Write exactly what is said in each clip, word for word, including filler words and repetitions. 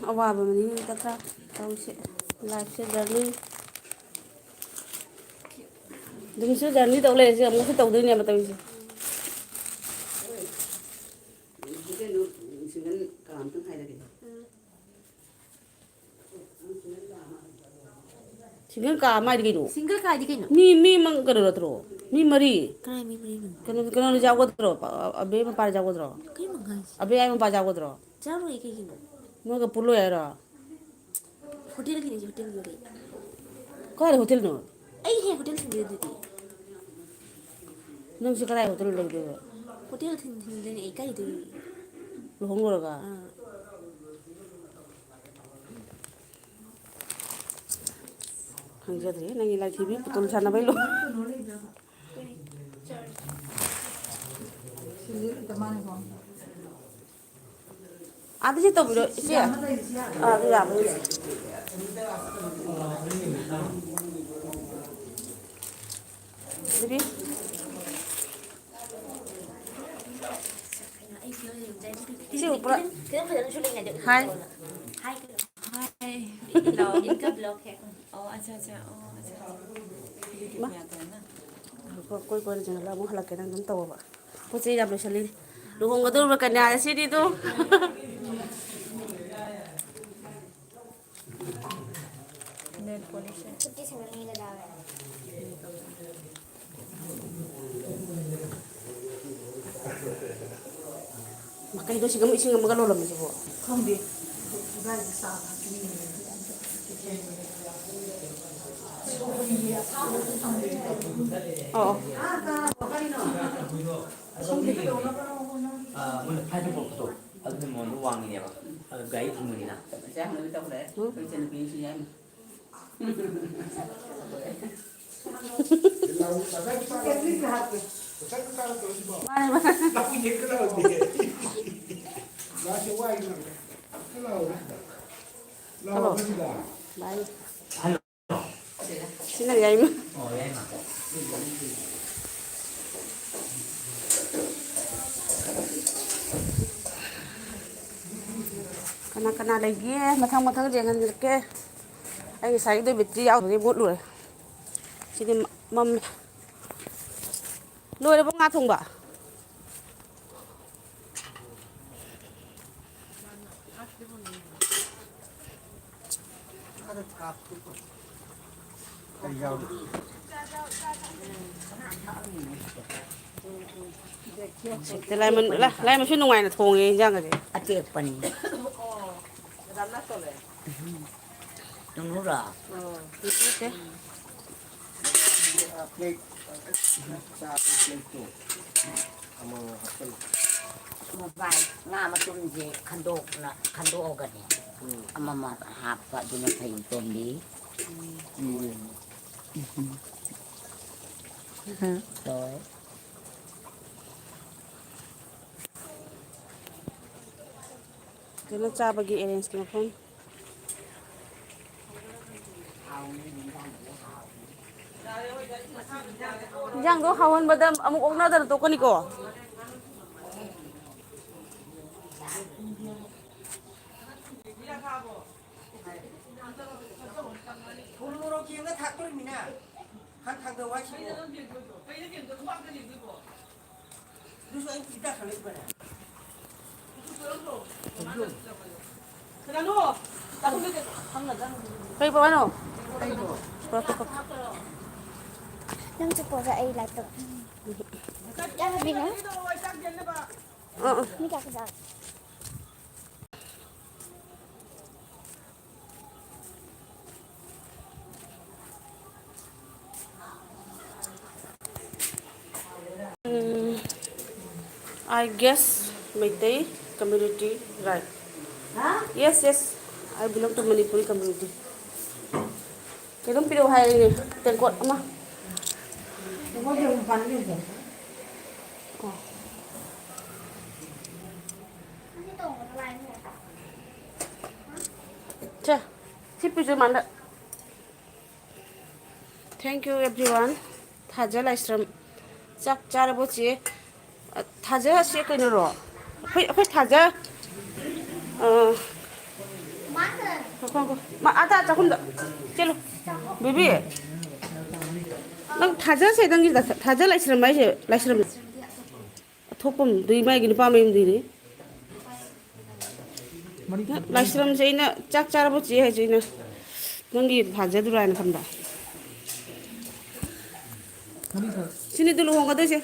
ꯑꯋꯥꯕ ꯑꯃꯅꯤ ꯅꯠꯇ꯭ꯔꯥ ꯇꯧꯔꯤꯁꯦ? Lifeꯁꯦ journey꯫ ꯑꯗꯨꯝꯁꯨ journey ꯇꯧ ꯂꯩꯔꯁꯦ, ꯑꯃꯨꯛꯁꯨ ꯇꯧꯗꯣꯏꯅꯦꯕ ꯇꯧꯔꯤꯁꯦ꯫ ꯀꯩꯅꯣ, single ꯀꯥ ꯑꯝꯇꯪ ꯍꯥꯏꯔꯒꯦ꯫ Single ꯀꯥ ꯑꯃ ꯍꯥꯏꯗꯤ ꯀꯩꯅꯣ? Single ꯀꯥ ꯍꯥꯏꯗꯤ ꯀꯩꯅꯣ? ꯃꯤ, ꯃꯤ ꯃꯪ-, ꯀꯩꯅꯣ ꯅꯠꯇ꯭ꯔꯣ? ꯃꯤ ꯃꯔꯤ꯫ ꯀꯅꯥꯏ ꯃꯤ ꯃꯔꯤꯅꯣ? ꯀꯩꯅꯣ, ꯀꯩꯅꯣ ꯌꯥꯎꯒꯗ꯭ꯔꯣ? ꯑꯕꯦ ꯃꯄꯥ ꯌꯥꯎꯒꯗ꯭ꯔꯣ? ꯀꯩ ꯃꯪ ꯍꯥꯏꯁꯦ? ꯑꯕꯦ ꯌꯥꯏ ꯃꯄꯥ ꯌꯥꯎꯒꯗ꯭ꯔꯣ? ꯆꯥꯔꯣꯏ ꯀꯩꯒꯤꯅꯣ? ꯅꯣꯏꯒ ꯄꯨꯜꯂꯣꯏ ꯍꯥꯏꯔꯣ? Hotelꯒꯤꯅꯦ, hotelꯒꯤ ꯋꯥꯔꯤ꯫ ꯀꯥꯏꯗ hotelꯅꯣ? ꯑꯩ ꯍꯦꯛ hotel ꯊꯤꯟꯕꯤꯔꯦ ꯑꯗꯨꯗꯤ꯫ ꯅꯪꯁꯦ ꯀꯗꯥꯏ hotel ꯂꯩꯗꯣꯏꯕ? Hotel ꯊꯤꯟ-, ꯊꯤꯟꯗꯣꯏꯅꯦ ꯑꯩ, ꯀꯥꯏ ꯂꯩꯗꯣꯏꯅꯣ? ꯂꯨꯍꯣꯡ ꯂꯣꯏꯔꯒ? ꯑꯥ꯫ ꯈꯪꯖꯗ꯭ꯔꯦ ꯅꯪꯒꯤ ꯂꯥꯏꯊꯤꯕꯤ ꯄꯨꯇꯨꯜ ꯁꯥꯟꯅꯕꯩ ꯂꯣ꯫ ꯑꯥꯗ ꯁꯤ ꯇꯧꯕꯤꯔꯣ, ꯏꯆꯦ꯫ ꯑꯥ, ꯑꯗꯨ ꯌꯥꯕ꯭ꯔꯥ ꯌꯦꯡꯁꯤ꯫ ꯑꯗꯨꯗꯤ ꯏꯆꯦ ꯎꯕ꯭ꯔꯥ? ꯍꯥꯏ꯫ ꯍꯥꯏ꯫ ꯏꯟꯀ ꯕ꯭ꯂꯣꯛ ꯍꯦꯛ꯫ ꯑꯣ, ꯑꯠꯆꯥ, ꯑꯠꯆꯥ꯫ ꯑꯣ, ꯑꯠꯆꯥ, ꯑꯠꯆꯥ꯫ ꯃꯥ꯫ ꯀꯣꯏ ꯀꯣꯏꯅ ꯆꯪꯍꯜꯂꯒ ꯑꯃꯨꯛ ꯍꯜꯂꯛꯀꯦ, ꯅꯪ ꯑꯗꯨꯝ ꯇꯧꯋꯣꯕ꯫ ꯄꯣꯠ ꯆꯩ ꯌꯥꯝ ꯂꯣꯏꯁꯜꯂꯤ꯫ ꯂꯨꯍꯣꯡꯒꯗꯧꯔꯤꯕ ꯀꯟꯌꯥ ꯑꯁꯤꯗꯤ ꯑꯗꯨꯝ꯫ Nail polish꯫ ꯀꯩꯅꯣ ꯁꯤꯒ ꯏꯁꯤꯡ ꯑꯃꯒ ꯂꯣꯜꯂꯝꯃꯤꯁꯤꯕꯣ? ꯈꯪꯗꯦ꯫ ꯏꯕꯥꯅꯤ ꯆꯥ ꯊꯛꯀꯅꯤ꯫ ꯑꯣ, ꯑꯣ꯫ ꯑꯥ, ꯃꯣꯏꯅ ꯐ꯭ꯂꯥꯏꯠꯇ ꯄꯨꯔꯛꯄꯗꯣ, ꯑꯗꯨꯗꯤ ꯃꯃꯜꯗꯣ ꯋꯥꯡꯉꯤꯅꯦꯕ꯫ ꯑꯗꯨ ꯒꯥꯔꯤ ꯊꯤꯡꯕꯅꯤꯅ꯫ ꯎꯝ꯫ ꯃꯥꯅꯦ, ꯃꯥꯅꯦ꯫ ꯍꯜꯂꯣ꯫ ꯕꯥꯏ꯫ ꯁꯤꯅ ꯌꯥꯏꯃ꯫ ꯑꯣ, ꯌꯥꯏꯃ꯫ ꯀꯅꯥ ꯀꯅꯥ ꯂꯩꯒꯦ? ꯃꯊꯪ ꯃꯊꯪ ꯌꯦꯡꯍꯟꯖꯔꯛꯀꯦ꯫ ꯑꯩ ꯉꯁꯥꯏꯒꯤꯗꯣ ꯕꯦꯇ꯭ꯔꯤ ꯌꯥꯎꯗꯕꯒꯤ ꯃꯨꯠꯂꯨꯔꯦ꯫ ꯁꯤꯗꯤ ꯃꯝꯃꯦ꯫ ꯂꯣꯏꯔꯕꯣ ꯉꯥ ꯊꯣꯡꯕ? ꯁꯤꯗ ꯂꯥꯏꯃꯟ-, ꯂꯥꯏ-, ꯂꯥꯏꯃꯟꯁꯨ ꯅꯨꯡꯉꯥꯏꯅ ꯊꯣꯡꯉꯦ ꯏꯟꯖꯥꯡꯒꯁꯦ꯫ ꯑꯇꯦꯛꯄꯅꯤ꯫ ꯅꯨꯡꯅꯨꯔꯣ? ꯅꯠꯇꯦ꯫ ꯃꯣꯕꯥꯏꯜ ꯉꯥ ꯃꯇꯨꯝꯁꯦ ꯈꯟꯗꯣꯛꯅ-, ꯈꯟꯗꯣꯛꯑꯒꯅꯦ꯫ ꯎꯝ꯫ ꯑꯃꯃꯝ ꯍꯥꯞꯄ ꯑꯗꯨꯅ ꯐꯩ, ꯇꯣꯝꯕꯤ꯫ ꯎꯝ꯫ ꯎꯝ꯫ ꯍꯣꯏ꯫ ꯀꯩꯅꯣ ꯆꯥꯕꯒꯤ arrange ꯃꯐꯝ꯫ ꯏꯟꯖꯥꯡꯗꯣ ꯍꯥꯎꯍꯟꯕꯗ ꯑꯃꯨꯛ ꯑꯣꯛꯅꯗꯅ ꯇꯣꯛꯀꯅꯤꯀꯣ꯫ ꯊꯨꯝ ꯃꯣꯔꯣꯛ ꯌꯦꯡꯉ ꯊꯥꯛꯇꯣꯔꯤꯃꯤꯅ꯫ ꯈꯪ ꯈꯪꯗ ꯋꯥꯏ ꯁꯤꯕꯣ꯫ ꯑꯗꯨꯁꯨ ꯑꯩ ꯄꯤꯖꯈ꯭ꯔꯦ ꯐꯔꯦ꯫ ꯀꯩ ꯄꯥꯎ ꯍꯥꯏꯅꯣ? ꯄꯨꯔꯛꯀꯦ, ꯄꯨꯔꯛꯀꯦ꯫ ꯅꯪ ꯆꯠꯄꯗ ꯑꯩ ꯂꯥꯏꯔꯤꯛ ꯇꯧ꯫ ꯌꯥꯔꯕꯤꯅ? ꯑꯥ, ꯑꯥ꯫ ꯃꯤ ꯀꯌꯥ ꯀꯌꯥ? ꯎꯝ, I guess Meitei community, right? Yes, yes, I belong to Manipuri community. ꯀꯩꯅꯣꯝ ꯄꯤꯔꯛꯑꯣ ꯍꯥꯏꯔꯤꯅꯦ, ꯇꯦꯡꯀꯣꯠ ꯑꯃ꯫ ꯑꯣ꯫ ꯁꯦ, ꯁꯤ ꯄꯤꯖ ꯃꯥꯟꯗ꯫ Thank you everyone. ꯊꯥꯖ ꯂꯥꯏꯁ꯭ꯔꯝ꯫ ꯆꯥꯛ ꯆꯥꯔꯕꯣ ꯆꯦ? ꯑ, ꯊꯥꯖ ꯆꯦ ꯀꯩꯅꯣꯔꯣ? ꯑꯩꯈꯣꯏ, ꯑꯩꯈꯣꯏ ꯊꯥꯖ, ꯑ, ꯈꯣ, ꯈꯣ꯫ ꯃꯥ ꯑꯥꯗ ꯆꯥꯛꯈꯨꯝꯗ ꯆꯦꯜꯂꯨ꯫ ꯕꯦꯕꯤ, ꯅꯪ ꯊꯥꯖꯁꯦ, ꯅꯪꯒꯤ ꯊꯥꯖ ꯂꯥꯏꯁ꯭ꯔꯝ ꯍꯥꯏꯁꯦ, ꯂꯥꯏꯁ꯭ꯔꯝ ꯑꯊꯣꯛꯄꯝꯗꯨꯒꯤ ꯃꯥꯒꯤ ꯅꯨꯄꯥ ꯃꯌꯨꯝꯗꯨꯅꯤ꯫ ꯂꯥꯏꯁ꯭ꯔꯝꯁꯦ ꯑꯩꯅ ꯆꯥꯛ ꯆꯥꯔꯕꯣ ꯆꯦ ꯍꯥꯏꯁꯦ ꯑꯩꯅ, ꯅꯪꯒꯤ ꯊꯥꯖꯗꯨꯔꯥ ꯍꯥꯏꯅ ꯈꯟꯕ꯫ ꯁꯤꯅꯤꯗꯨ ꯂꯨꯍꯣꯡꯒꯗꯣꯏꯁꯦ꯫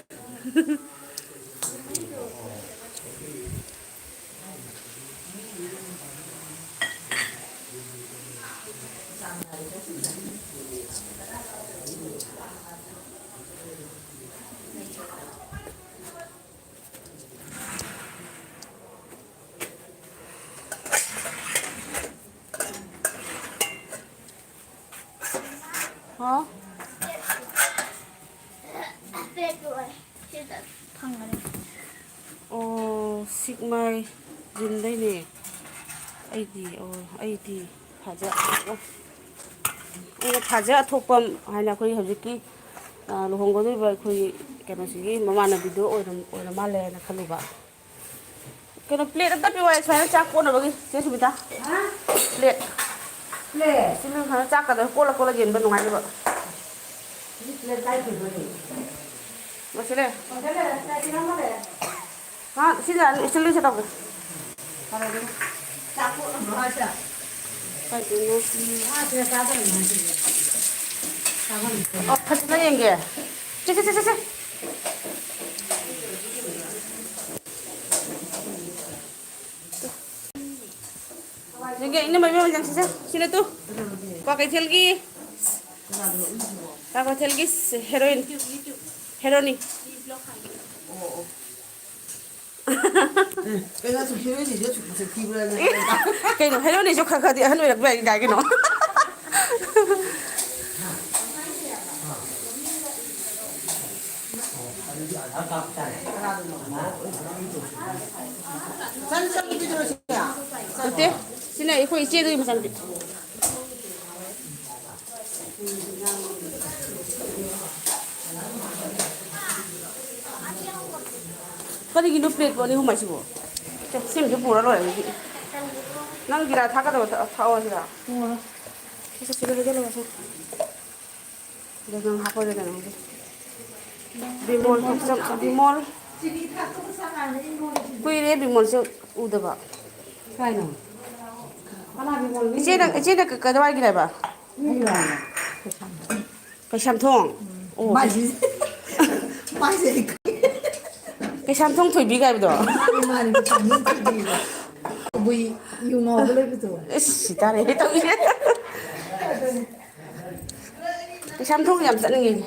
ꯍꯥꯎ꯫ ꯐꯪꯒꯅꯤ꯫ ꯑꯣ, ꯁꯤꯛꯃꯥꯏ ꯖꯤꯟꯗꯩꯅꯦ꯫ ꯑꯩꯗꯤ, ꯑꯣ, ꯑꯩꯗꯤ ꯊꯥꯖ-, ꯑꯩꯅ ꯊꯥꯖ ꯑꯊꯣꯛꯄꯝ ꯍꯥꯏꯅ ꯑꯩꯈꯣꯏ ꯍꯧꯖꯤꯛꯀꯤ, ꯑ, ꯂꯨꯍꯣꯡꯒꯗꯧꯔꯤꯕ ꯑꯩꯈꯣꯏꯒꯤ ꯀꯩꯅꯣꯁꯤꯒꯤ ꯃꯃꯥꯟꯅꯕꯤꯗꯣ ꯑꯣꯏꯔꯝ-, ꯑꯣꯏꯔ ꯃꯥꯜꯂꯦ ꯍꯥꯏꯅ ꯈꯜꯂꯨꯕ꯫ ꯀꯩꯅꯣ, ꯄ꯭ꯂꯦꯠ ꯑꯝꯇ ꯄꯤꯌꯨ ꯍꯥꯏ, ꯁꯨꯃꯥꯏꯅ ꯆꯥꯛ ꯀꯣꯠꯅꯕꯒꯤ, ꯆꯦ ꯁꯨꯃꯤꯇꯥ꯫ ꯍꯥ? ꯄ꯭ꯂꯦꯠ꯫ ꯄ꯭ꯂꯦꯠ? ꯁꯤ ꯅꯪ ꯁꯨꯃꯥꯏꯅ ꯆꯥꯛꯀꯗꯣ ꯀꯣꯠꯂ ꯀꯣꯠꯂ ꯌꯦꯟꯕ ꯅꯨꯡꯉꯥꯏꯅꯕ꯫ ꯁꯤ ꯄ꯭ꯂꯦꯠ ꯀꯥꯏ ꯊꯝꯗꯣꯏꯅꯣ? ꯃꯁꯤ ꯂꯩ꯫ ꯑꯣ, ꯁꯤ ꯂꯩꯔꯦ, ꯁꯤ ꯑꯃ ꯂꯩꯔꯦ꯫ ꯍꯥ, ꯁꯤꯁꯦ ꯏꯁꯇꯤꯜꯒꯤꯁꯦ ꯇꯧꯒꯦ꯫ ꯐꯔꯦ ꯑꯗꯨꯗꯤ꯫ ꯆꯥꯛ ꯀꯣꯠꯅꯕ꯭ꯔꯣ ꯍꯥꯏꯁꯦ? ꯀꯥꯏꯗꯩꯅꯣ? ꯎꯝ, ꯑꯥ, ꯁꯤꯗ ꯆꯥꯗꯧꯔꯤꯅꯦ ꯍꯥꯏꯁꯤꯗꯤ꯫ ꯆꯥꯐꯝ ꯑꯣ, ꯐꯖꯅ ꯌꯦꯡꯒꯦ꯫ ꯁꯦ, ꯁꯦ, ꯁꯦ, ꯁꯦ, ꯁꯦ꯫ ꯌꯦꯡꯒꯦ, ꯏꯅꯝꯃ, ꯏꯕꯦꯝꯃ, ꯌꯦꯡꯁꯤꯁꯦ꯫ ꯁꯤꯅ ꯇꯨ꯫ ꯀ꯭ꯋꯥꯀꯩꯊꯦꯜꯒꯤ, ꯀ꯭ꯋꯥꯀꯩꯊꯦꯜꯒꯤ ꯍꯦꯔꯣꯏꯟ꯫ ꯍꯦꯔꯣꯅꯤ꯫ ꯀꯩꯅꯣ, ꯁꯨꯝ ꯍꯦꯔꯣꯏꯟꯁꯤꯁꯨ ꯁꯨꯝ ꯃꯁꯛ ꯊꯤꯕ꯭ꯔꯥꯅꯦ? ꯑꯦ, ꯀꯩꯅꯣ, ꯍꯦꯔꯣꯅꯤꯁꯨ ꯈꯔ ꯈꯔꯗꯤ ꯑꯍꯟ ꯑꯣꯏꯔꯛꯄ ꯌꯥꯏ ꯀꯥꯏ ꯀꯩꯅꯣ꯫ ꯅꯠꯇꯦ, ꯁꯤꯅ ꯑꯩꯈꯣꯏ ꯏꯆꯦꯗꯨꯒꯤ ꯃꯆꯥꯅꯨꯄꯤ꯫ ꯀꯔꯤꯒꯤꯅꯣ ꯄ꯭ꯂꯦꯠꯄꯨ ꯑꯅꯤ ꯑꯍꯨꯝ ꯍꯥꯏꯁꯤꯕꯣ? ꯁꯦ, ꯁꯤꯃꯁꯨ ꯄꯨꯔ ꯂꯣꯏꯔꯦ ꯑꯗꯨꯗꯤ꯫ ꯅꯪ ꯖꯤꯔꯥ ꯊꯥꯛꯀꯗꯕ ꯊꯥꯛ-, ꯊꯥꯛꯑꯣ ꯁꯤꯗ꯫ ꯊꯣꯡꯉꯔꯣꯏ꯫ ꯁꯤ ꯁꯤ ꯁꯤꯗ ꯍꯩꯖꯤꯜꯂꯣ ꯁꯤ꯫ ꯑꯗꯣ ꯅꯪ ꯍꯥꯞꯄꯣꯏꯗ ꯀꯩꯅꯣ ꯈꯪꯗꯦ꯫ ꯕꯤꯃꯣꯜ ꯊꯣꯛꯆꯝ-, ꯕꯤꯃꯣꯜ꯫ ꯀꯨꯏꯔꯦ ꯕꯤꯃꯣꯜꯁꯦ ꯎꯗꯕ꯫ ꯀꯥꯏꯅꯣ? ꯀꯅꯥ ꯕꯤꯃꯣꯜ? ꯏꯆꯦꯅ, ꯏꯆꯦꯅ ꯀ-, ꯀꯗꯥꯏꯒꯤꯅꯦꯕ? ꯑꯩꯔꯣ? ꯀꯩꯁꯥꯝꯊꯣꯡ? ꯎꯝ꯫ ꯑꯣ꯫ ꯃꯥꯏꯁꯤ-, ꯃꯥꯏꯁꯦ ꯑꯩ ꯈꯪꯉꯦ꯫ ꯀꯩꯁꯥꯝꯊꯣꯡ ꯊꯣꯏꯕꯤ ꯀꯥꯏꯕꯗꯣ? ꯃꯥꯅꯦ, ꯃꯥꯅꯦ, ꯀꯩꯁꯥꯝꯊꯣꯡ ꯊꯣꯏꯕꯤꯗꯣ꯫ ꯀꯕꯨꯏ ꯌꯨ ꯉꯥꯎꯕ ꯂꯩꯕꯗꯣ꯫ ꯏꯁ, ꯁꯤ ꯇꯥꯔꯦ ꯇꯧꯔꯤꯁꯦ꯫ ꯑꯗꯨꯅꯦ꯫ ꯀꯩꯁꯥꯝꯊꯣꯡ ꯌꯥꯝ ꯆꯠꯅꯤꯡꯉꯦ꯫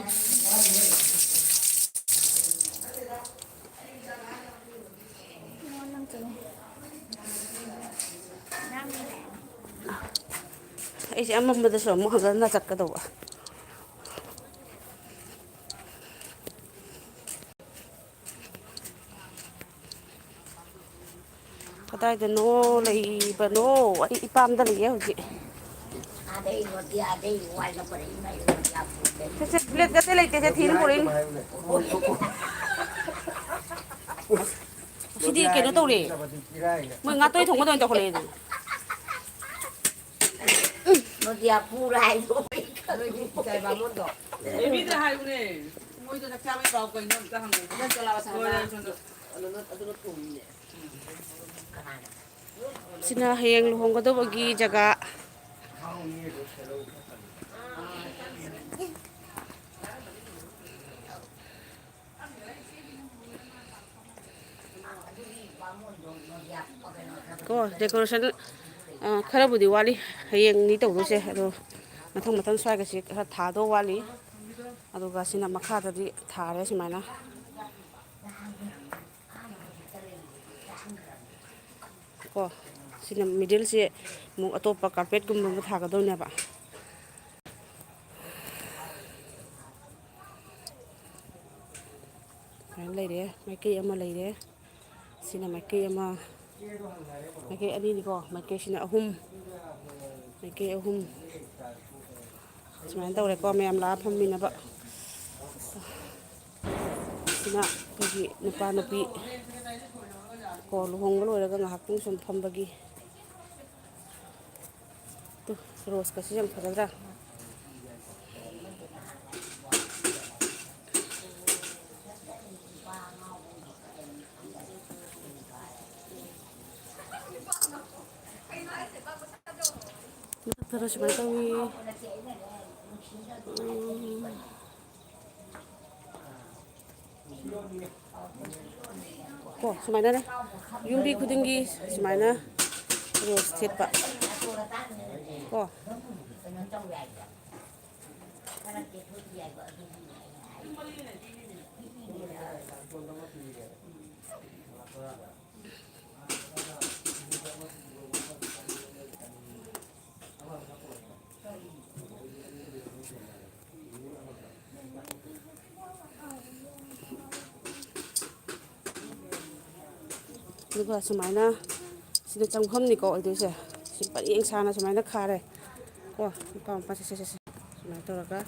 ꯑꯩꯁꯦ ꯑꯃꯝꯕꯗꯁꯨ ꯑꯃꯨꯛ ꯍꯟꯖꯟꯅ ꯆꯠꯀꯗꯧꯕ꯫ ꯀꯗꯥꯏꯗꯅꯣ ꯂꯩꯕꯅꯣ? ꯑꯩ ꯏꯄꯥꯝꯗ ꯂꯩꯌꯦ ꯍꯧꯖꯤꯛ꯫ ꯁꯦ, ꯁꯦ, ꯄ꯭ꯂꯦꯠ ꯑꯇꯩ ꯂꯩꯇꯦ, ꯁꯦ, ꯊꯤꯅ ꯄꯨꯔꯛꯏꯅꯤ꯫ ꯁꯤꯗꯤ ꯀꯩꯅꯣ ꯇꯧꯔꯦ꯫ ꯃꯣꯏ ꯉꯥꯇꯣꯏ ꯊꯣꯡꯕꯗ ꯑꯣꯏꯅ ꯇꯧꯈꯠꯂꯛꯑꯦ ꯑꯗꯨ꯫ ꯅꯣꯗꯤꯌꯥ ꯄꯨꯔꯥ ꯍꯥꯏꯗꯣ꯫ ꯕꯦꯕꯤꯗ ꯍꯥꯏꯌꯨꯅꯦ꯫ ꯃꯣꯏꯗꯣ ꯆꯥꯛ ꯆꯥꯕꯩ ꯄꯥꯎ ꯀꯩꯅꯣ ꯑꯝꯇ ꯍꯪꯉꯨ꯫ ꯍꯣꯏ, ꯍꯣꯏ, ꯍꯣꯏ꯫ ꯁꯤꯅ ꯍꯌꯦꯡ ꯂꯨꯍꯣꯡꯒꯗꯧꯕꯒꯤ ꯖꯒꯥ꯫ ꯀꯣ, decoration, ꯑ, ꯈꯔꯕꯨꯗꯤ ꯋꯥꯠꯂꯤ꯫ ꯍꯌꯦꯡꯅꯤ ꯇꯧꯗꯣꯏꯁꯦ꯫ ꯑꯗꯣ ꯃꯊꯪ ꯃꯊꯪ ꯁ꯭ꯋꯥꯏꯒꯁꯤ ꯈꯔ ꯊꯥꯗꯧ ꯋꯥꯠꯂꯤ꯫ ꯑꯗꯨꯒ ꯁꯤꯅ ꯃꯈꯥꯗꯗꯤ ꯊꯥꯔꯦ ꯁꯨꯃꯥꯏꯅ꯫ ꯀꯣ, ꯁꯤꯅ middleꯁꯦ ꯑꯃꯨꯛ ꯑꯇꯣꯞꯄ carpetꯀꯨꯝꯕ ꯑꯃ ꯊꯥꯒꯗꯧꯅꯦꯕ꯫ ꯁꯨꯃꯥꯏꯅ ꯂꯩꯔꯦ, ꯃꯥꯏꯀꯩ ꯑꯃ ꯂꯩꯔꯦ꯫ ꯁꯤꯅ ꯃꯥꯏꯀꯩ ꯑꯃ, ꯃꯥꯏꯀꯩ ꯑꯅꯤꯅꯤꯀꯣ, ꯃꯥꯏꯀꯩꯁꯤꯅ ꯑꯍꯨꯝ, ꯃꯥꯏꯀꯩ ꯑꯍꯨꯝ꯫ ꯁꯨꯃꯥꯏꯅ ꯇꯧꯔꯦꯀꯣ, ꯃꯌꯥꯝ ꯂꯥꯛꯑ ꯐꯝꯃꯤꯟꯅꯕ꯫ ꯁꯤꯅ ꯑꯩꯈꯣꯏꯒꯤ ꯅꯨꯄꯥ ꯅꯨꯄꯤ ꯀꯣ, ꯂꯨꯍꯣꯡꯕ ꯂꯣꯏꯔꯒ ꯉꯥꯏꯍꯥꯛꯇꯪ ꯁꯨꯝ ꯐꯝꯕꯒꯤ꯫ ꯔꯣꯁꯀꯁꯤ ꯌꯥꯝ ꯐꯖꯗ꯭ꯔꯥ? ꯃꯊꯛꯇꯅ ꯁꯨꯃꯥꯏꯅ ꯇꯧꯏ꯫ ꯎꯝ꯫ ꯀꯣ, ꯁꯨꯃꯥꯏꯅꯅꯦ, ꯌꯨꯝꯕꯤ ꯈꯨꯗꯤꯡꯒꯤ ꯁꯨꯃꯥꯏꯅ ꯔꯣꯁ ꯊꯦꯠꯄ꯫ ꯀꯣ꯫ ꯑꯗꯨꯒ ꯁꯨꯃꯥꯏꯅ ꯁꯤꯗ ꯆꯪꯐꯝꯅꯤꯀꯣ ꯑꯣꯏꯗꯣꯏꯁꯦ꯫ ꯁꯤ ꯄꯔꯦꯡ ꯁꯥꯅ ꯁꯨꯃꯥꯏꯅ ꯈꯥꯔꯦ ꯀꯣ꯫ ꯅꯨꯄꯥ ꯃꯄꯥ ꯁꯦ, ꯁꯦ, ꯁꯦ, ꯁꯦ꯫ ꯁꯨꯃꯥꯏꯅ ꯇꯧꯔꯒ,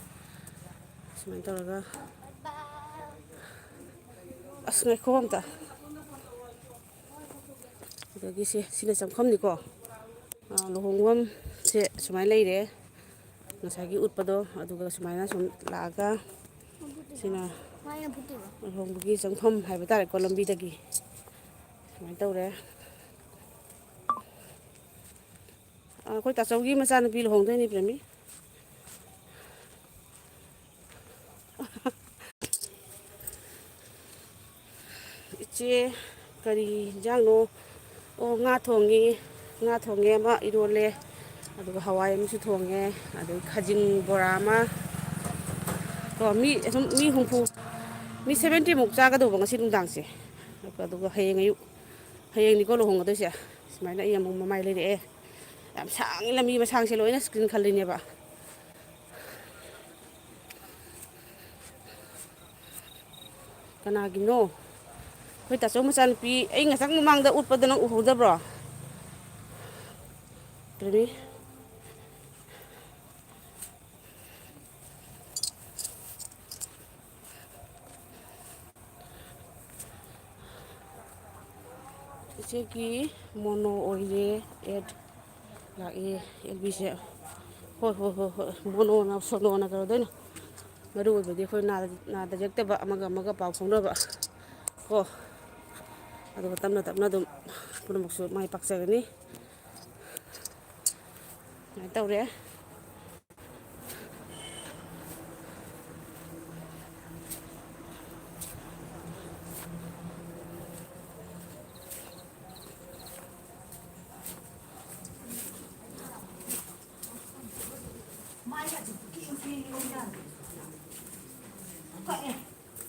ꯁꯨꯃꯥꯏꯅ ꯇꯧꯔꯒ, ꯑꯁ, ꯉꯥꯏꯈꯣ ꯑꯝꯇ꯫ ꯑꯗꯒꯤ ꯁꯤ, ꯁꯤꯅ ꯆꯪꯐꯝꯅꯤꯀꯣ꯫ ꯑꯥ, ꯂꯨꯍꯣꯡꯐꯝꯁꯦ ꯁꯨꯃꯥꯏꯅ ꯂꯩꯔꯦ꯫ ꯉꯁꯥꯏꯒꯤ ꯎꯠꯄꯗꯣ, ꯑꯗꯨꯒ ꯁꯨꯃꯥꯏꯅ ꯁꯨꯝ ꯂꯥꯛꯑꯒ, ꯁꯤꯅ ꯂꯨꯍꯣꯡꯕꯒꯤ ꯆꯪꯐꯝ ꯍꯥꯏꯕ ꯇꯥꯔꯦꯀꯣ, ꯂꯝꯕꯤꯗꯒꯤ ꯁꯨꯃꯥꯏꯅ ꯇꯧꯔꯦ꯫ ꯑꯩꯈꯣꯏ ꯇꯥꯆꯧꯒꯤ ꯃꯆꯥꯅꯨꯄꯤ ꯂꯨꯍꯣꯡꯗꯣꯏꯅꯤ, ꯄ꯭ꯔꯦꯃꯤ꯫ ꯏꯆꯦ, ꯀꯔꯤ ꯏꯟꯖꯥꯡꯅꯣ? ꯑꯣ, ꯉꯥ ꯊꯣꯡꯉꯤ꯫ ꯉꯥ ꯊꯣꯡꯉꯦ, ꯑꯃ ꯏꯔꯣꯜꯂꯦ, ꯑꯗꯨꯒ ꯍꯋꯥꯏ ꯑꯃꯁꯨ ꯊꯣꯡꯉꯦ, ꯑꯗꯨꯒ ꯈꯥꯖꯤꯡ ꯕꯣꯔꯥ ꯑꯃ꯫ ꯀꯣ, ꯃꯤ ꯁꯨꯝ ꯃꯤ ꯍꯨꯝꯐꯨ, ꯃꯤ ꯁꯕꯦꯟꯇꯤꯃꯨꯛ ꯆꯥꯒꯗꯧꯕ ꯉꯁꯤ ꯅꯨꯡꯗꯥꯡꯁꯦ꯫ ꯑꯗꯨꯒ ꯍꯌꯦꯡ ꯑꯌꯨꯛ, ꯍꯌꯦꯡꯅꯤꯀꯣ ꯂꯨꯍꯣꯡꯒꯗꯣꯏꯁꯦ꯫ ꯁꯨꯃꯥꯏꯅ ꯑꯩ ꯑꯃꯨꯛ ꯃꯃꯥꯏ ꯂꯩꯔꯛꯑꯦ꯫ ꯌꯥꯝ ꯁꯥꯡꯉꯤ, ꯂꯝꯕꯤ ꯃꯁꯥꯡꯁꯦ ꯂꯣꯏꯅ ꯁ꯭ꯀ꯭ꯔꯤꯟ ꯈꯜꯂꯤꯅꯦꯕ꯫ ꯀꯅꯥꯒꯤꯅꯣ? ꯑꯩꯈꯣꯏ ꯇꯥꯆꯧ ꯃꯆꯥꯅꯨꯄꯤ, ꯑꯩ ꯉꯁꯥꯏ ꯃꯃꯥꯡꯗ ꯎꯠꯄꯗ ꯅꯪ ꯎꯍꯧꯗꯕ꯭ꯔꯣ? ꯄ꯭ꯔꯦꯃꯤ꯫ ꯏꯆꯦꯒꯤ ꯃꯣꯅꯣ ꯑꯣꯏꯔꯦ ꯑꯦꯠ꯫ ꯂꯥꯛꯑꯦ ꯑꯦꯜ ꯕꯤꯁꯦ꯫ ꯍꯣꯏ, ꯍꯣꯏ, ꯍꯣꯏ, ꯍꯣꯏ꯫ ꯃꯣꯅꯣꯅ ꯁꯣꯅꯣꯅ ꯀꯩꯅꯣꯗꯣꯏꯅꯣ꯫ ꯃꯔꯨ ꯑꯣꯏꯕꯗꯤ ꯑꯩꯈꯣꯏ ꯅꯥꯗ-, ꯅꯥꯗ ꯌꯦꯛꯇꯕ, ꯑꯃꯒ ꯑꯃꯒ ꯄꯥꯎ ꯐꯥꯎꯅꯕ ꯀꯣ꯫ ꯑꯗꯨꯒ ꯇꯞꯅ ꯇꯞꯅ ꯑꯗꯨꯝ ꯄꯨꯝꯅꯃꯛꯁꯨ ꯃꯥꯏ ꯄꯥꯛꯆꯒꯅꯤ꯫ ꯁꯨꯃꯥꯏꯅ ꯇꯧꯔꯦ꯫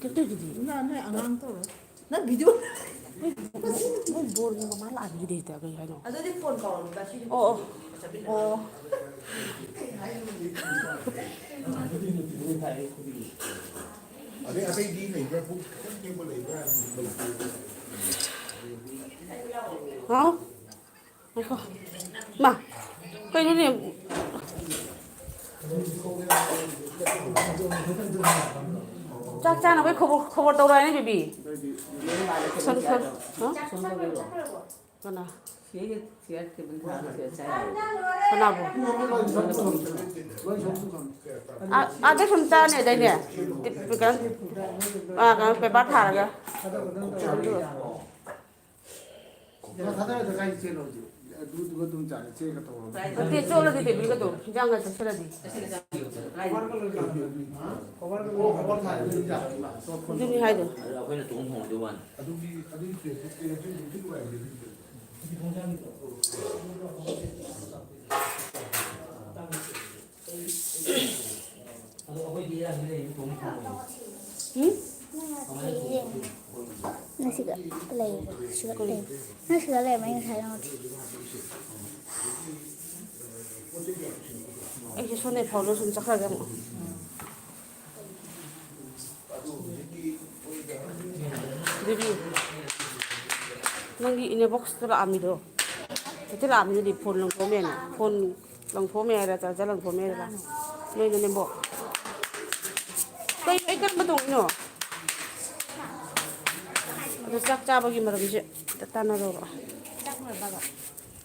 ꯀꯩꯝ ꯇꯧꯗꯦ꯫ ꯅꯪ, ꯅꯣꯏ ꯑꯉꯥꯡ ꯇꯧꯔꯣ꯫ ꯅꯪ ꯚꯤꯗꯤꯑꯣ꯫ ꯃꯣꯏ ꯕꯣꯜꯒꯤ ꯃꯃꯥ ꯂꯥꯛꯑꯒꯤꯗꯤ ꯍꯦꯛꯇ ꯀꯩ ꯍꯥꯏꯅꯣ? ꯑꯗꯨꯗꯤ ꯐꯣꯟ ꯀꯧꯔꯣ, ꯉꯁꯤꯗꯤ ꯑꯣ, ꯑꯣ꯫ ꯐꯣꯟ ꯇꯧꯔꯣ꯫ ꯑꯣ꯫ ꯑꯗꯩ ꯑꯇꯩꯗꯤ ꯂꯩꯕ꯭ꯔꯥ? ꯄꯨꯡ ꯈꯤꯇꯪ ꯊꯦꯡꯕ ꯂꯩꯕ꯭ꯔꯥ? ꯍꯥꯎ꯫ ꯉꯥꯏꯈꯣ꯫ ꯃꯥ, ꯀꯩꯅꯣꯅꯦ? ꯆꯥꯛ ꯆꯥꯅꯕꯩ ꯈꯣꯕꯣꯔ, ꯈꯣꯕꯣꯔ ꯇꯧꯔꯛꯑꯅꯤ, ꯕꯦꯕꯤ꯫ ꯁꯟ, ꯁꯟ, ꯍꯥ? ꯀꯅꯥ? ꯀꯅꯥꯕꯨ? ꯑꯥ, ꯑꯥꯗ ꯁꯨꯝ ꯆꯥꯅꯤ ꯑꯗꯩꯅꯦ꯫ ꯇꯤꯞ-, ꯀꯩꯅꯣ, ꯑꯥ, ꯀꯩꯅꯣ, ꯄꯦꯄꯔ ꯊꯥꯔꯒ꯫ ꯃꯊꯛꯇ ꯀꯥꯏ ꯆꯦꯜꯂꯣ ꯍꯧꯖꯤꯛ? ꯑꯗꯨꯗꯨꯒ ꯑꯗꯨꯝ ꯆꯥꯔꯦ, ꯆꯦꯒ ꯇꯧꯔꯒ꯫ ꯅꯠꯇꯦ, ꯆꯣꯠꯂꯗꯤ ꯇꯦꯕꯤꯒꯗꯣ, ꯍꯤꯟꯖꯥꯡꯒ ꯆꯠꯁꯤꯜꯂꯗꯤ꯫ ꯀꯣꯕꯔꯒ ꯂꯣꯏ ꯂꯥꯛꯑꯕꯅꯤ꯫ ꯀꯣꯕꯔꯒ ꯂꯣꯏ ꯂꯥꯛꯑꯕꯅꯤ꯫ ꯑꯗꯨꯅꯤ ꯍꯥꯏꯗꯣ꯫ ꯑꯗꯣ ꯑꯩꯈꯣꯏꯅ ꯇꯣꯡ ꯊꯣꯡꯉꯗꯤ ꯋꯥꯅꯤ꯫ ꯑꯗꯨꯒꯤ, ꯑꯗꯨꯒꯤ ꯇ꯭ꯔꯦꯟꯗꯣ ꯀꯩꯅꯣ, ꯇ꯭ꯔꯦꯟꯗꯣ ꯍꯧꯖꯤꯛ ꯂꯣꯏꯔꯝꯃꯦ ꯑꯗꯨꯒꯤꯗꯣ꯫ ꯎꯝ? ꯅꯪ ꯁꯤꯗ ꯂꯩ, ꯁꯤꯗ ꯂꯩ꯫ ꯅꯪ ꯁꯤꯗ ꯂꯩꯔꯝꯃꯦ, ꯑꯩ ꯉꯁꯥꯏ ꯅꯉꯣꯟꯗ꯫ ꯑꯩꯁꯦ ꯁꯣꯝꯗꯩ ꯐꯥꯎꯗ ꯁꯨꯝ ꯆꯠꯈ꯭ꯔꯒꯦ ꯑꯃꯨꯛ꯫ ꯕꯦꯕꯤ, ꯅꯪꯒꯤ inbox ꯇ ꯂꯥꯛꯑꯝꯃꯤꯗꯣ, ꯍꯦꯛꯇ ꯂꯥꯛꯑꯝꯃꯤꯗꯨꯗꯤ ꯐꯣꯟ ꯂꯪꯊꯣꯛꯑꯝꯃꯦꯅ꯫ ꯐꯣꯟ ꯂꯪꯊꯣꯛꯑꯝꯃꯦ ꯍꯥꯏꯔ, ꯆꯥꯔꯖꯔ ꯂꯪꯊꯣꯛꯑꯝꯃꯦ ꯍꯥꯏꯔ? ꯅꯣꯏꯅ ꯅꯦꯝꯕꯣꯛ꯫ ꯀꯩ, ꯑꯩ ꯀꯔꯝꯕ ꯇꯣꯡꯉꯤꯅꯣ? ꯑꯗꯣ ꯆꯥꯛ ꯆꯥꯕꯒꯤ ꯃꯔꯝꯁꯦ ꯑꯝꯇ ꯇꯥꯟꯅꯔꯣꯕ꯫ ꯆꯥꯛ ꯂꯣꯏꯔꯕꯕ?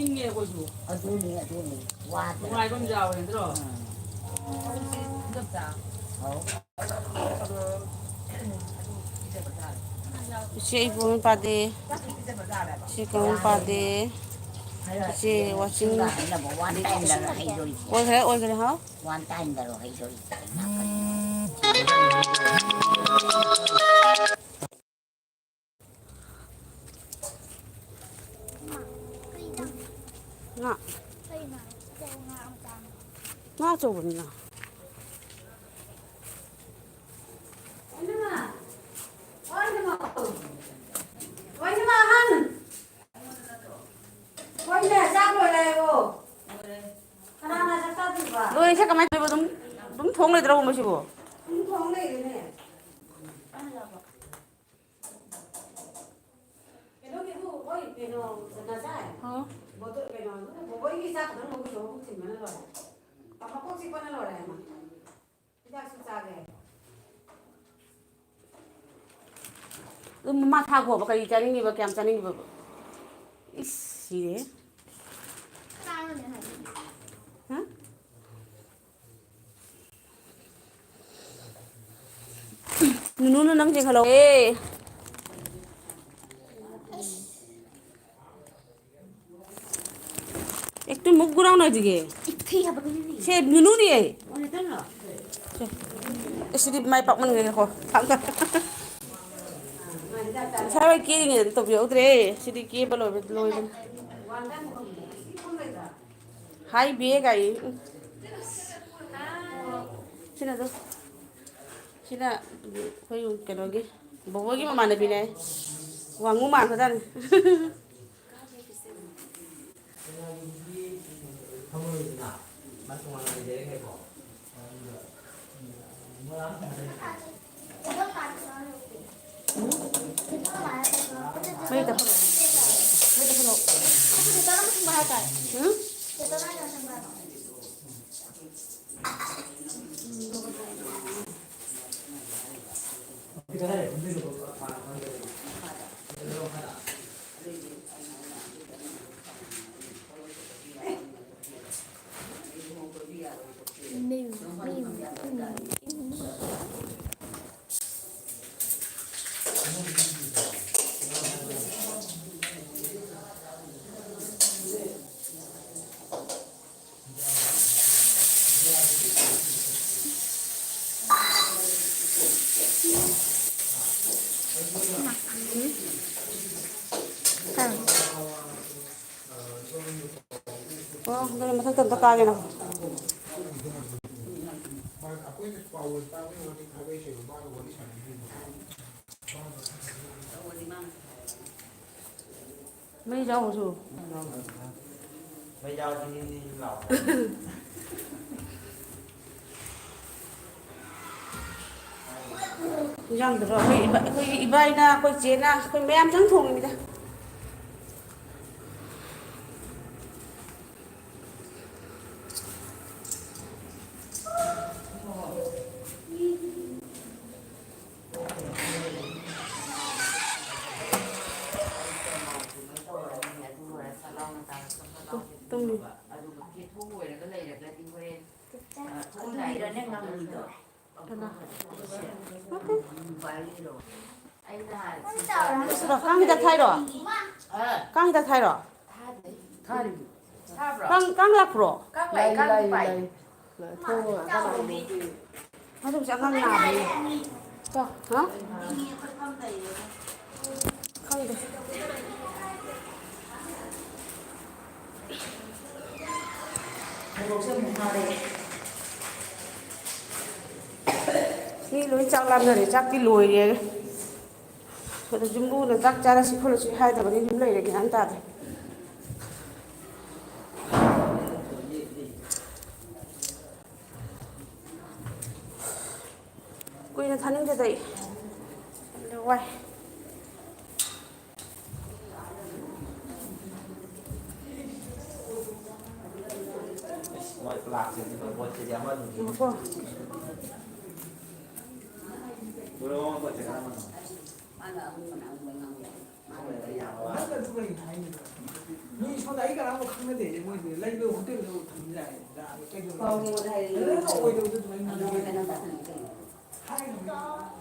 ꯏꯪꯉꯦ ꯑꯩꯈꯣꯏꯁꯨ꯫ ꯑꯗꯨꯅꯤ, ꯑꯗꯨꯅꯤ꯫ ꯋꯥꯗꯅ꯫ ꯅꯨꯡꯉꯥꯏꯕ ꯑꯃ ꯌꯥꯎꯔꯦ ꯅꯠꯇ꯭ꯔꯣ? ꯎꯝ꯫ ꯑꯧ꯫ ꯑꯗꯨ ꯁꯤ ꯑꯩꯕꯨ ꯑꯃ ꯄꯥꯗꯦ꯫ ꯁꯤ ꯀꯃ ꯄꯥꯗꯦ꯫ ꯁꯤ ꯋꯥꯆꯤꯡ ꯑꯣꯏꯈ꯭ꯔꯦ, ꯑꯣꯏꯈ꯭ꯔꯦ, ꯍꯥꯎ꯫ ꯋꯥꯟ ꯇꯥꯏꯝꯗꯔꯣ ꯍꯩꯗꯣꯔꯤꯁꯦ? ꯉꯥ꯫ ꯉꯥ ꯑꯆꯧꯕꯅꯤꯅ꯫ ꯂꯣꯏꯔꯦ, ꯀꯃꯥꯏꯅ ꯇꯧꯕ? ꯑꯗꯨꯝ, ꯑꯗꯨꯝ ꯊꯣꯡ ꯂꯩꯗ꯭ꯔꯕꯣ ꯃꯣꯏꯁꯤꯕꯣ? ꯑꯗꯨꯝ ꯊꯣꯡ ꯂꯩꯔꯦꯅꯦ꯫ ꯀꯩꯅꯣꯒꯤꯗꯨ, ꯍꯣꯏ, ꯀꯩꯅꯣ, ꯉꯁꯥꯏ꯫ ꯍꯥꯎ꯫ ꯕꯣꯇꯜ, ꯀꯩꯅꯣ, ꯕꯣꯕꯣꯏꯒꯤ ꯆꯥꯛ ꯈꯛꯇꯪ ꯂꯧꯕꯤꯔꯣ, ꯃꯕꯨꯛ ꯊꯟꯕꯅ ꯂꯣꯏꯔꯦ꯫ ꯃꯀꯣꯛ ꯆꯤꯛꯄꯅ ꯂꯣꯏꯔꯦ ꯃꯥ꯫ ꯍꯤꯗꯥꯛꯁꯨ ꯆꯥꯒꯦ꯫ ꯑꯗꯨꯝ ꯃꯥ ꯊꯥꯈꯣꯕ, ꯀꯔꯤ ꯆꯥꯅꯤꯡꯉꯤꯕ, ꯀꯌꯥꯝ ꯆꯥꯅꯤꯡꯉꯤꯕ? ꯏꯁ, ꯁꯤꯔꯦ꯫ ꯍꯥ? ꯅꯨꯅꯨꯅ ꯅꯪ ꯆꯤꯡꯈꯠꯂꯛꯑꯦ꯫ একটু মুখ ঘুরাও না এদিকে। ꯏꯊꯤ ꯍꯥꯏꯕꯒꯤꯅꯤ꯫ ꯁꯦ ꯅꯨꯅꯨꯅꯦ꯫ ꯑꯣꯏꯔꯗꯅꯣ? ꯁꯦ꯫ ꯑꯦ, ꯁꯤꯗꯤ ꯃꯥꯏ ꯄꯥꯛꯃꯟꯈ꯭ꯔꯦꯀꯣ꯫ ꯊꯥꯡꯒ꯫ ꯉꯁꯥꯏ ꯋꯥꯏ ꯀꯦꯔꯤꯉꯩꯗ ꯇꯧꯕꯤꯍꯧꯗ꯭ꯔꯦ꯫ ꯁꯤꯗꯤ ꯀꯦꯕ ꯂꯣꯏꯕ, ꯂꯣꯏꯕꯅꯤ꯫ ꯍꯥꯏ ꯕꯦꯒ ꯍꯥꯏ꯫ ꯁꯤꯅ ꯑꯗꯨꯝ, ꯁꯤꯅ ꯑꯩꯈꯣꯏ ꯀꯩꯅꯣꯒꯤ, ꯕꯣꯕꯣꯒꯤ ꯃꯃꯥꯟꯅꯕꯤꯅꯦ꯫ ꯋꯥꯡꯉꯨ ꯃꯥꯟꯕꯖꯥꯠꯅꯤ꯫ ꯃꯩ ꯇꯞꯍꯜꯂꯣ꯫ ꯃꯩ ꯇꯞꯍꯜꯂꯣ꯫ ꯎꯝ? ꯎꯝ? ꯀꯥꯏ? ꯑꯣ, ꯑꯗꯨꯗꯤ ꯃꯊꯛꯇ ꯑꯝꯇ ꯀꯥꯒꯦ ꯅꯪ꯫ ꯃꯩ ꯌꯥꯎꯔꯁꯨ꯫ ꯃꯩ ꯌꯥꯎꯔꯗꯤ ꯅꯤꯛ ꯅꯤꯛ ꯂꯥꯎꯕ꯫ ꯏꯟꯖꯥꯡꯗꯨꯔꯣ? ꯑꯩꯈꯣꯏ ꯏꯕꯥ-, ꯑꯩꯈꯣꯏꯒꯤ ꯏꯕꯥꯏꯅ, ꯑꯩꯈꯣꯏ ꯆꯦꯅ, ꯑꯩꯈꯣꯏ ꯃꯌꯥꯝ ꯆꯪ ꯊꯣꯡꯉꯤꯅꯤꯗ꯫ ꯇꯨꯝꯃꯤ꯫ ꯀꯅꯥ? ꯀꯥꯡ ꯍꯤꯗꯥꯛ ꯊꯥꯏꯔꯣ? ꯀꯥꯡ ꯍꯤꯗꯥꯛ ꯊꯥꯏꯔꯣ? ꯊꯥꯔꯤ꯫ ꯀꯥꯡ, ꯀꯥꯡ ꯂꯥꯛꯄ꯭ꯔꯣ? ꯀꯥꯡ ꯂꯥꯛꯑꯦ, ꯂꯥꯛꯑꯦ, ꯀꯥꯡ ꯂꯥꯛꯑꯦ, ꯄꯥꯏ꯫ ꯂꯥꯛꯑꯦ꯫ ꯊꯣꯡ ꯂꯣꯟꯂꯒ ꯂꯥꯛꯑꯦ꯫ ꯑꯗꯨꯕꯨꯁꯨ ꯑꯉꯥꯡ ꯅꯥꯕꯅꯤ꯫ ꯍꯥ? ꯈꯪꯗꯦ꯫ ꯃꯤ ꯂꯣꯏ ꯆꯥꯛ ꯂꯥꯝꯅꯔꯦ, ꯆꯥꯛꯇꯤ ꯂꯣꯏꯔꯦ꯫ ꯑꯗꯣ ꯌꯨꯝꯕꯨꯅ ꯆꯥꯛ ꯆꯥꯔꯁꯤ ꯈꯣꯠꯂꯁꯤ ꯍꯥꯏꯗꯕꯅꯤ, ꯑꯗꯨꯝ ꯂꯩꯔꯦ, ꯒ꯭ꯌꯥꯟ ꯇꯥꯗꯦ꯫ ꯀꯨꯏꯅ ꯊꯥꯅꯤꯡꯗꯦꯗ ꯑꯩ꯫ ꯋꯥꯏ꯫ ꯃꯣꯏ ꯀ꯭ꯂꯥꯁꯁꯤꯗꯤ ꯃꯣꯏ ꯕꯣꯠꯁꯤꯗꯤ ꯑꯃꯗꯨꯗꯤ꯫ ꯉꯥꯏꯈꯣ꯫ ꯅꯪꯅ ꯑꯗꯨ ꯀꯔꯤ ꯍꯥꯏꯅꯣ? ꯃꯤ ꯁꯣꯝꯗ ꯑꯩ ꯀꯅꯥꯝ ꯈꯪꯅꯗꯦ, ꯃꯣꯏꯗꯤ ꯂꯩꯕ ꯍꯣꯇꯦꯜꯗ ꯊꯝ ꯌꯥꯏ꯫ ꯄꯥꯎ ꯃꯤꯉꯣꯟꯗ ꯍꯥꯏꯔꯛꯏ꯫ ꯑꯗꯨꯅ ꯑꯣꯏꯗꯕꯗꯣ ꯑꯗꯨꯃꯥꯏꯅ ꯉꯥꯡꯕꯤꯔꯦ꯫ ꯑꯗꯨꯃꯥꯏꯅ ꯇꯥꯁꯟꯅꯩ ꯀꯩꯅꯣ? ꯍꯥꯏꯅꯣ꯫